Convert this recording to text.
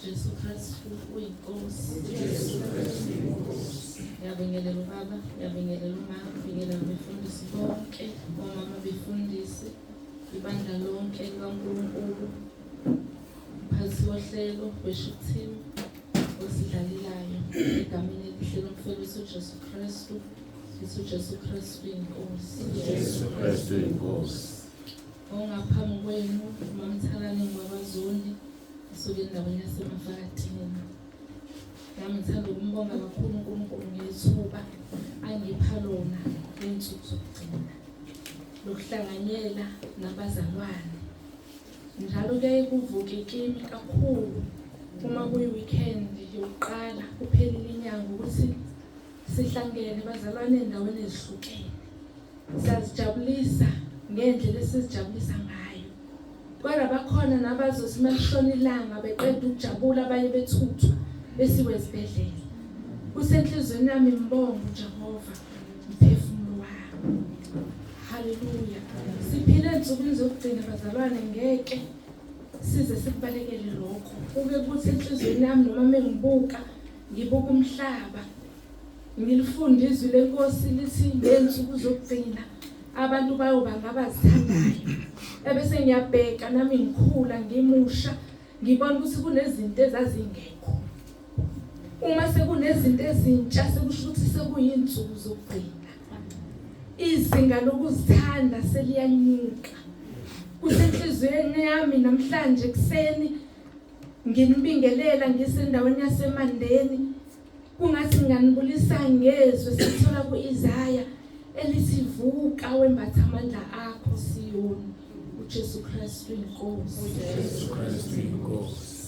Jesu Kristu uyinkosi. Jesu Kristu inkosi. Ngiyabingelela ubaba, ngiyabingelela umama, ngibingelela abefundisi bonke, omama befundisi, ibandla lonke likaNkulunkulu, umphathi wohlelo, worship team osidlalelayo egameni elihle lomfowethu uJesu Kristu. Sithi uJesu Kristu inkosi. Jesu Kristu inkosi. Ongaphambi kwenu uMamthalane ngwabazondi usuke endaweni yaseMafakatini. Nami ngithanda ukumbonga kakhulu uNkulunkulu ngethuba angipha lona ley'nsuku zokugcina lokuhlanganyela nabazalwane. Njalo kuyaye kuvuke kimi kakhulu uma kuyi-weekend yokuqala kuphelile inyanga ukuthi sihlangene bazalwane endaweni ezihlukene. Siyazijabulisa ngendlela esizijabulisa ngayo. Kodwa bakhona nabazothi uma lishona ilanga beqeda ukujabula abaye bethuthwa besiwe ezibhedlela. Kusenhliziyweni yami ngibonga uJehova mphefumulo wami. Haleluya. Siphila ensukwini zokugcina bazalwane, ngeke size sikubalekele lokho. Kuke kuthi enhliziyweni yami noma mengibuka ngibuka umhlaba ngilifunda izwi lenkosi lithi ngezinsuku zokugcina abantu bayoba ngabazithandayo, ebese ngiyabheka nami ngikhula ngimusha ngibona ukuthi kunezinto ezazingekho. Uma sekunezinto ezintsha sekusho ukuthi sekuyinsuku zokugcina, izinga lokuzithanda seliyanyuka. Kusenhliziyweni yami namhlanje kuseni nginibingelela ngisendaweni yaseMandeni, kungathi nginganibulisa ngezwi sithola kuIsaya elithi vuka wembatha amandla akho Siyoni, uJesu Kristu inkosi. uJesu Kristu inkosi.